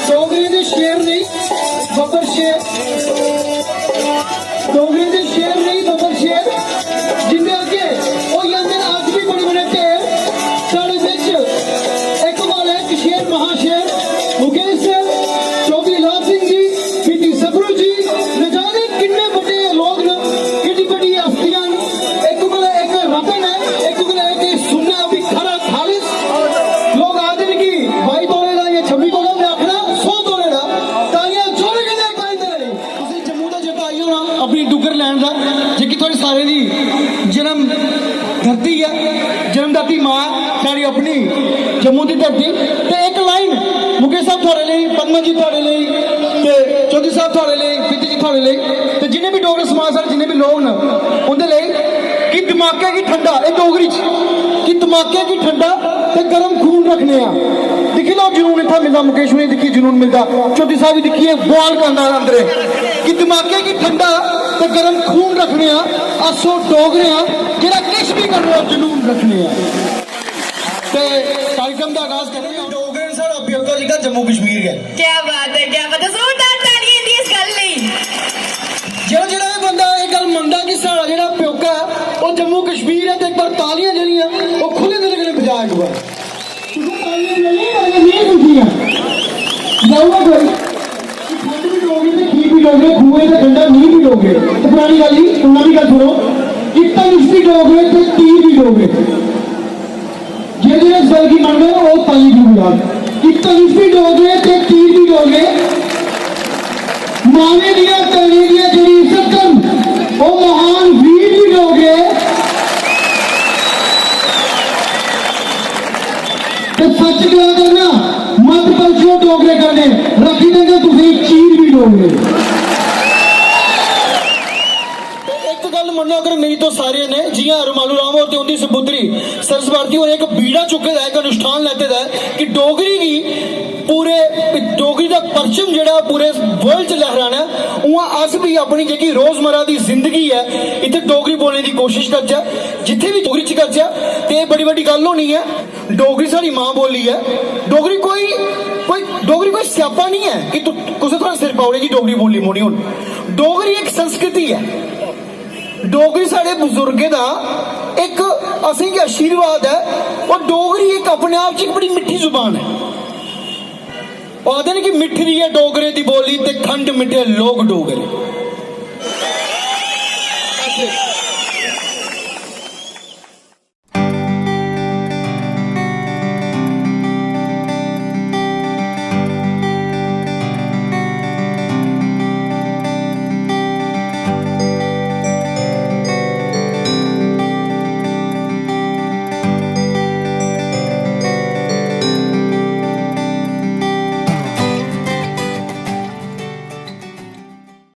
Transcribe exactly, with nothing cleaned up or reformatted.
डोगरी दे शेर नेईं, बब्बर शेर। डोगरी दे शेर नेईं, बब्बर शेर। जिंदे अग्गें होई जंदे न अज्ज बी बड़े बड़े ढेर। साढ़े बिच इक वाला इक शेर, महाशेर मुकेश सिंह, चौधरी लाल सिंह जी, पीटी सब्रू जी, न जाने किन्ने बड्डे लोग न, किन्नी बड्डी हस्तियां न। इक कोला इक रतन ऐ, इक कोला इक सुन्ना, ओह् बी खरा खालिस। लोग आखदे न कि बाई तोले दा जां छब्बी तोले दा, में आखना सौ तोले दा। तालियां जोरें कन्नै इक बारी दे लेई। तुसें जम्मू दा जेह्का आई होना अपनी डुग्गर लैंड दा, जेह्की थुआढ़ी सारें दी जन्म धरती ऐ, जन्मदाती मां साढ़ी अपनी जम्मू दी धरती। ते इक लाइन मुकेश साहब थुआढ़े लेई, पद्मा जी थुआढ़े लेई, ते चौधरी साहब थुआढ़े लेई, पीटी जी थुआढ़े लेई, ते जिन्ने बी डोगरे समाज, साढ़े जिन्ने बी लोग न, उं'दे लेई कि दमाकै गी ठंडा, एह् डोगरी च, कि दमाकै गी ठंडा ते गर्म खून रक्खने आं। दिक्खी लैओ, जनून इत्थै मिलदा, मुकेश होरें गी दिक्खियै जनून मिलदा, चौधरी साहब गी दिक्खियै बुआल करदा अंदरै, कि दमाकै गी ठंडा ते गर्म खून रक्खने आं। अस ओह् डोगरे आं जेह्ड़ा किश बी करने दा जनून रक्खने आं। ते कार्यक्रम दा आगाज करने आं। डोगरे न, साढ़ा प्योका जेह्का जम्मू कश्मीर गै। क्या बात है, क्या बात है। जोरदार तालियां इंदी इस गल्ल लेई। जेह्ड़ा, जेह्ड़ा एह् बंदा एह् गल्ल मनदा कि साढ़ा जेह्ड़ा प्योका ऐ, ओह् जम्मू कश्मीर ऐ, ते इक बार तालियां जेह्ड़ियां, ओह् खु'ल्ले दिलै कन्नै बजाऽ इक बार। तुसें तालियां नेईं, तालियां नेईं सुनदियां। गाओ ना कोई। खंड बी डोगरे ते खीर बी डोगरे, खूहें दा ठंडा मींह् बी डोगरे। ते परानी गल्ल ही, नमीं गल्ल सुनो। कि धनुष बी डोगरे ते तीर बी डोगरे। जेह्ड़े इस गल्ल गी मनदे न, ओह् ताली बी बजान। कि धनुष बी डोगरे ते तीर बी डोगरे। मावें दियां भैनें दियां जेह्ड़ी इज्जत करन, ओह् महान वीर बी डोगरे। ते सच गला करना, मत पलचो डोगरे कन्नै, रक्खी देंगे तुसें चीर बी डोगरे। ते इक गल्ल मन्नो, अगर मेरी तो सारे ने, जियां रमालू राम होर ते उंदी सपुत्री सरस भारती होर इक बीड़ा चुके दा ऐ, इक अनुष्ठान लैते दा ऐ कि डोगरी गी पूरे, डोगरी दा परचम जेह्ड़ा पूरे वर्ल्ड च लहराना ऐ, उ'आं अस बी अपनी जेह्की रोजमर्रा दी जिंदगी ऐ, इत्थै डोगरी बोलने दी कोशिश करचै, जित्थै बी डोगरी च करचै, ते एह् बड़ी बड्डी गल्ल होनी ऐ। डोगरी साढ़ी मां बोली ऐ। डोगरी कोई, कोई, डोगरी कोई स्यापा निं ऐ कि तु-, कुसै थुआढ़े सिर पाई ओड़े कि डोगरी बोलनी पौनी। हून डोगरी इक संस्कृति ऐ। डोगरी साढ़े बजुर्गें दा इक असेंगी आशीर्वाद ऐ। और डोगरी इक अपने आप च इक बड़ी मिट्ठी जुबान ऐ। ओह् आखदे न कि मिट्ठी दी ऐ डोगरे दी बोली ते खंड मिट्ठे लोक डोगरे।